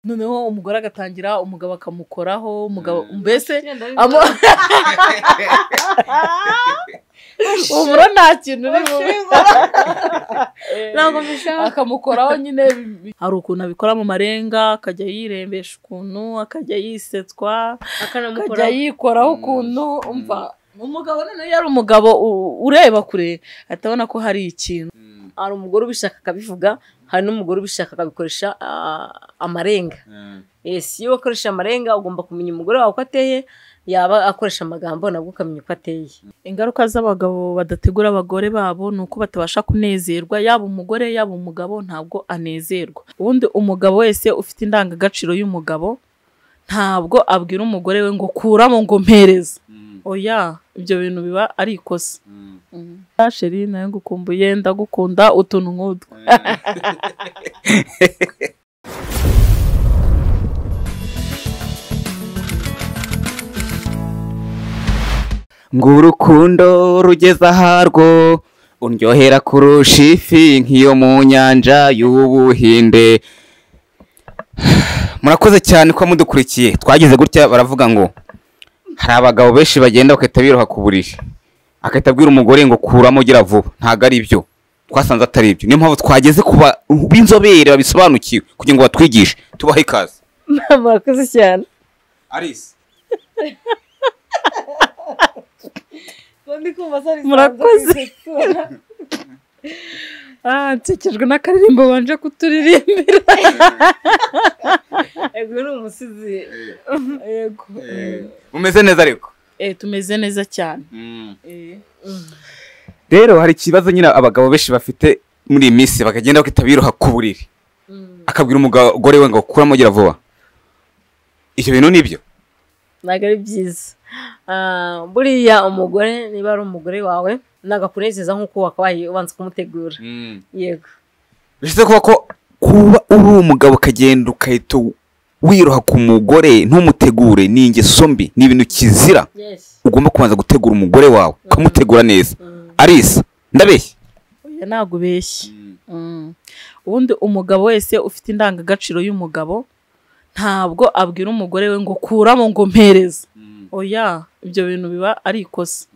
Noneho umugore agatangira, umugabo akamukoraho, umugabo mbese umuro nta kintu akamukoraho nyine. Hari ukuntu abikora mu marenga, akajya yirembesha ukuntu, akajya yisetswa, akajya yikoraho ukuntu. Umva umugabo noneho yari umugabo ureba kure atabona ko hari ikintu. Hari umugore ubishaka akabivuga, hari n'umugore ubishaka akabikoresha amarenga. Yes, iyo ukoresha amarenga ugomba kumenya umugore wawe uko ateye, yaba akoresha amagambo nabwo ukamenya uko ateye. Ingaruka z'abagabo badategura abagore babo ni uko batabasha kunezerwa, yaba umugore yaba umugabo ntabwo anezerwa. Ubundi umugabo wese ufite indangagaciro y'umugabo ntabwo abwira umugore we ngo kuramo ngo mpereze. Oya, ibyo bintu biba ari ikosa. Chérie nayo ngukumbuye, ndagukunda, utuntu nk'utwo. Ngo urukundo rugeze aharwo undyohera kurusha ifi nk'iyo mu nyanja y'Ubuhinde. Murakoze cyane ko mudukurikiye. Twagize gutya baravuga ngo hari abagabo benshi bagenda bakahita biroha ku buriri, akahita abwira umugore ngo kuramo gira vuba. Ntabwo ari byo, twasanze atari ibyo. Niyo mpamvu twageze ku b'inzobere babisobanukiwe kugira ngo batwigishe. Tubahe ikaze. Murakoze cyane. Alice, murakoze. Nsekejwe n'akaririmbo banje kuturirimbira. Ego ni umusizi. Yego. Mumeze neza ariko? Tumeze neza cyane. Rero hari ikibazo nyine abagabo benshi bafite muri iyi minsi, bakagenda bakita biroha ku buriri, akabwira umugore we ngo kuramo gira vuba. Ibyo bintu nibyo ntabwo ari byiza. Buriya umugore niba ari umugore wawe nagakunezeza nk'uko wakabaye ubanza kumutegura. Yego. Bishize kuba ko kuba uri umugabo ukagenda ukahita wiroha ku mugore ntumutegure ni ingeso mbi, ni ibintu kizira. Ugomba kubanza gutegura umugore wawe, ukamutegura neza. Alice, ndabeshya? Oya, ntabwo ubeshya. Ubundi umugabo wese ufite indangagaciro y'umugabo ntabwo abwira umugore we ngo kuramo ngo mpereze. Oya, ibyo bintu biba ari ikosa.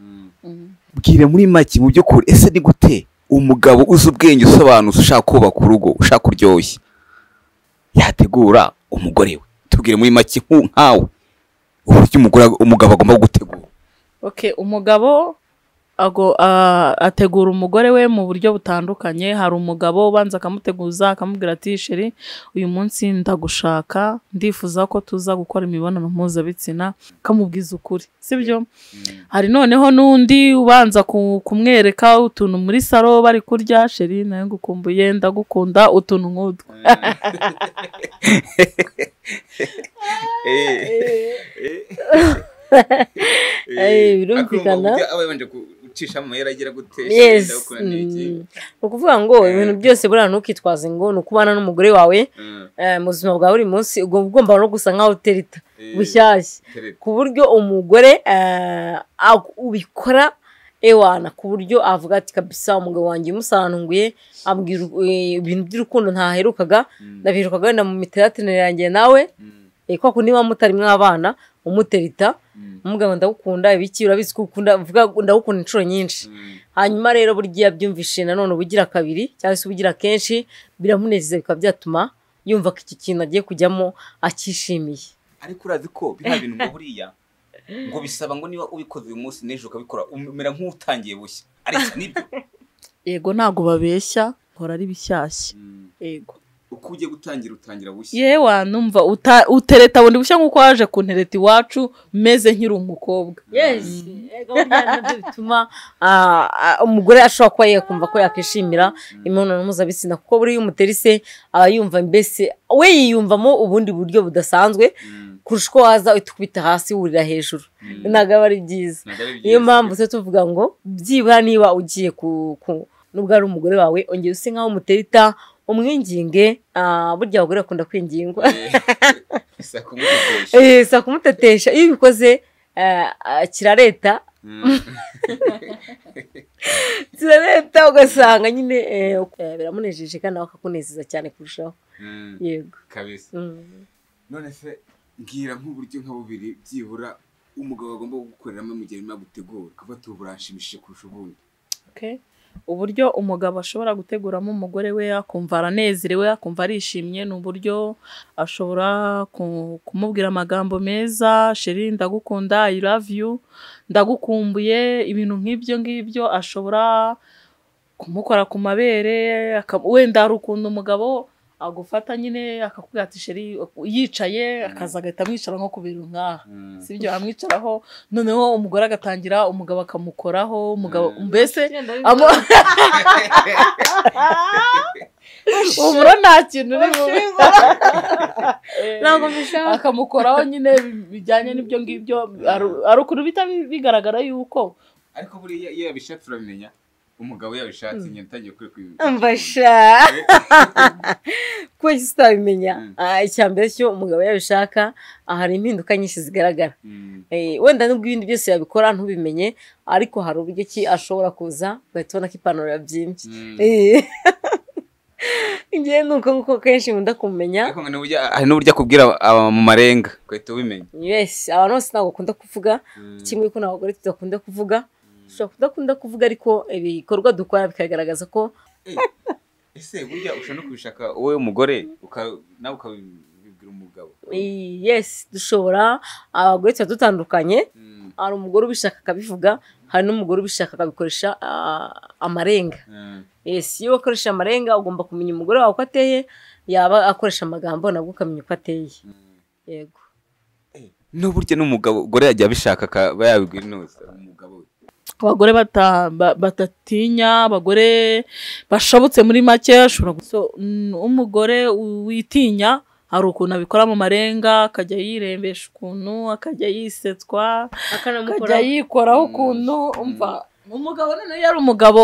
Bwire muri make mu by'ukuri, ese ni gute umugabo uzi ubwenge usobanutse ushaka kubaka urugo, ushaka kuryoshya, yategura umugore we? Tubwire muri make nkawe uburyo umugabo agomba gutegura. Okay, umugabo ategura umugore we mu buryo butandukanye. Hari umugabo ubanza akamuteguza akamubwira ati chérie uyu munsi ndagushaka, ndifuza ko tuza gukora imibonano mpuzabitsina, akamubwiza ukuri, sibyo? Hari noneho n'undi ubanza kumwereka utuntu muri salo bari kurya, chérie nayo ngukumbuye, ndagukunda, utuntu nk'utwo. Birumvikana. Ni ukuvuga ngo ibintu byose buriya ntukitwaze ngo ni ukubana n'umugore wawe mu buzima bwa buri munsi, ugomba no gusa nkaho uterita bushyashya, ku buryo umugore ubikora ewana, ku buryo avuga ati kabisa umugabo wanjye umusanunguye, ambwira ibintu by'urukundo ntaherukaga, ndabiherukaga wenda mu miteranire yanjye nawe, kwa kundi niba mutari mwabana umuterita umugabo ndagukunda ibiki, urabizi ko ukunda, mvuga ndagukunda inshuro nyinshi. Hanyuma rero burya yabyumvishe nanone ubugira kabiri cyangwa se ubugira kenshi, biramunezeza bikaba byatuma yumva ko iki kintu agiye kujyamo akishimiye. Ariko urazi ko biriya bintu ngo buriya ngo bisaba ngo niba ubikoze uyu munsi n'ejo ukabikora umera nk'utangiye bushya. Ariko nibyo? Yego, ntabwo babeshya, hora ari bishyashya. Yego. Uko ugiye gutangira utangira bushya. Yewe, numva utereta bundi bushya nk'uko waje kuntereta iwacu meze nkiri umukobwa. Yes, yego, nabyo bituma umugore ashobora kuba yakumva ko yakishimira imibonano mpuzabitsina, kuko buriya umuterise aba yumva mbese we yiyumvamo ubundi buryo budasanzwe kurusha uko waza uhita hasi wurira hejuru. Ntabwo aba ari byiza. Niyo mpamvu se tuvuga ngo byibura niba ugiye nubwo ari umugore wawe ongera use nkaho umuterita, umwinginge. Burya abagore bakunda kwingingwa. Sa kumutetesha. Iyo ubikoze kirareta. Kirareta ugasanga nyine biramunejeje kandi nawe akakunezeza cyane kurushaho. Yego. Kabisa. None se mbwira nk'uburyo nka bubiri byibura umugabo agomba gukoreramo mu gihe arimo gutegura kuva tuburanshimishije kurusha ubundi. Okay. Uburyo umugabo ashobora guteguramo umugore we akumva aranezerewe, akumva arishimye, ni uburyo ashobora kumubwira amagambo meza, sheri ndagukunda, I love you, ndagukumbuye, ibintu nk'ibyo ngibyo. Ashobora kumukora ku mabere, wenda hari ukuntu umugabo agufata nyine akakubwira ati sheri, yicaye akaza agahita amwicara nko ku bintu nk'aha, sibyo, amwicaraho, noneho umugore agatangira, umugabo akamukoraho, umugabo mbese umura nta kintu akamukoraho nyine bijyanye n'ibyo ngibyo. Hari ukuntu bita bigaragara yuko ariko buriya iyo yabishatse urabimenya. Umugabo yabishatse nyine utangiye kuri mbasha kuko tutabimenya. Icya mbere cyo umugabo yabishaka hari impinduka nyinshi zigaragara. Wenda nubwo ibindi byose yabikora ntubimenye, ariko hari uburyo ki ashobora kuza ugahita ubona ko ipantaro yabyimbye. Njye nuko nguko kenshi nkunda kumenya. Hari n'uburyo akubwira mu marenga ugahita ubimenya. Yes, abantu bose ntabwo bakunda kuvuga, kimwe ko n'abagore tudakunda kuvuga. Ushobora kudakunda kuvuga ariko ibikorwa dukora bikagaragaza ko ese burya ushobora no kubishaka wowe umugore nawe ukabibwira umugabo. Yes, dushobora, abagore tuba dutandukanye. Hari umugore ubishaka akabivuga, hari n'umugore ubishaka akabikoresha amarenga. Yes, iyo ukoresha amarenga ugomba kumenya umugore wawe uko ateye, yaba akoresha amagambo nabwo ukamenya uko ateye. Yego. N'uburyo n'umugabo gore yajya abishaka akaba yabibwira inoza umugabo we. Abagore batatinya, abagore bashabutse muri make. Ashobora umugore witinya hari ukuntu abikora mu marenga, akajya yirembesha ukuntu, akajya yisetswa, akajya yikoraho ukuntu. Umva umugabo noneho yari umugabo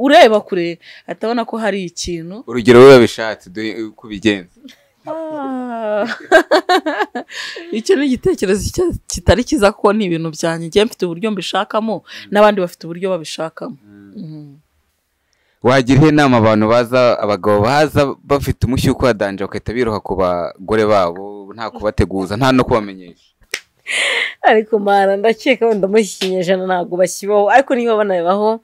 ureba kure atabona ko hari ikintu. Urugero we yabishatse dore uko bigenza. Icyo ni igitekerezo kitari cyiza kuko ni ibintu byanjye, njye mfite uburyo mbishakamo n'abandi bafite uburyo babishakamo. Wagira inama abantu baza, abagabo baza bafite umushyuko wa danje bakahita biroha ku bagore babo nta kubateguza nta no kubamenyesha? Ariko mara ndakeka wenda muri iki kinyejana ntabwo bakibaho, ariko niba banabibaho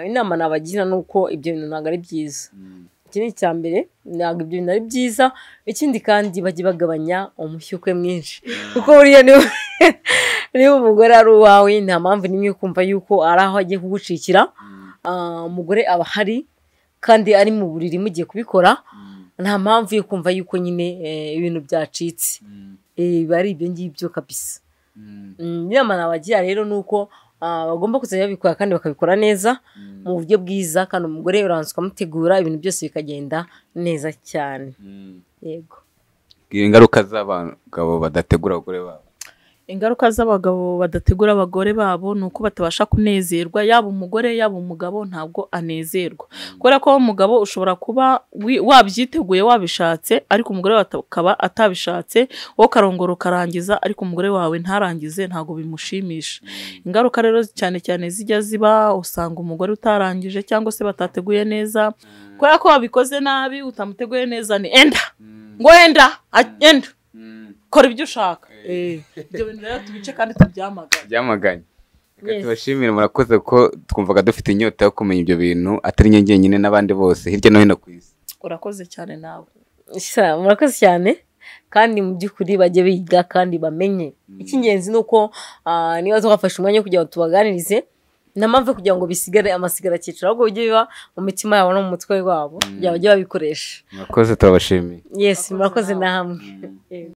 inama nabagira ni uko ibyo bintu ntabwo ari byiza. Iki ni icya mbere, ntabwo ibyo bintu ari byiza. Ikindi kandi bajye bagabanya umushyukwe mwinshi, kuko buriya niba umugore ari uwawe nta mpamvu n'imwe yo kumva yuko ari aho agiye kugucikira. Umugore aba ahari kandi ari mu buriri mugiye kubikora, nta mpamvu yo kumva yuko nyine ibintu byacitse. Biba ari ibyo ngibyo kabisa. Inama nabagira rero ni uko bagomba kuzajya babikora kandi bakabikora neza mu buryo bwiza, kandi umugore uranza ukamutegura ibintu byose bikagenda neza cyane. Yego. Ingaruka z'abagabo badategura abagore babo. Ingaruka z'abagabo badategura abagore babo ni uko batabasha kunezerwa, yaba umugore yaba umugabo ntabwo anezerwa. Kubera ko umugabo ushobora kuba wabyiteguye wabishatse, ariko umugore akaba atabishatse, wowe ukarongora ukarangiza ariko umugore wawe ntarangize, ntabwo bimushimisha. Ingaruka rero cyane cyane zijya ziba, usanga umugore utarangije cyangwa se batateguye neza, kubera ko wabikoze nabi utamuteguye neza, ni enda ngo enda enda kora ibyo ushaka. Ibyo bintu rero tubice kandi tubyamaganye. Byamaganye. Reka tubashimire, murakoze ko twumvaga dufite inyota yo kumenya ibyo bintu, atari njye njyenyine n'abandi bose hirya no hino ku isi. Urakoze cyane nawe. Murakoze cyane, kandi mu by'ukuri bajye biga kandi bamenye. Icy'ingenzi ni uko niba twafashe umwanya wo kugira ngo tubaganirize, nta mpamvu kugira ngo bisigare amasigara cyiciro, ahubwo bijye biba mu mitima yabo no mu mutwe wabo, kugira bajye babikoresha. Murakoze, turabashimiye. Yes, murakoze namwe.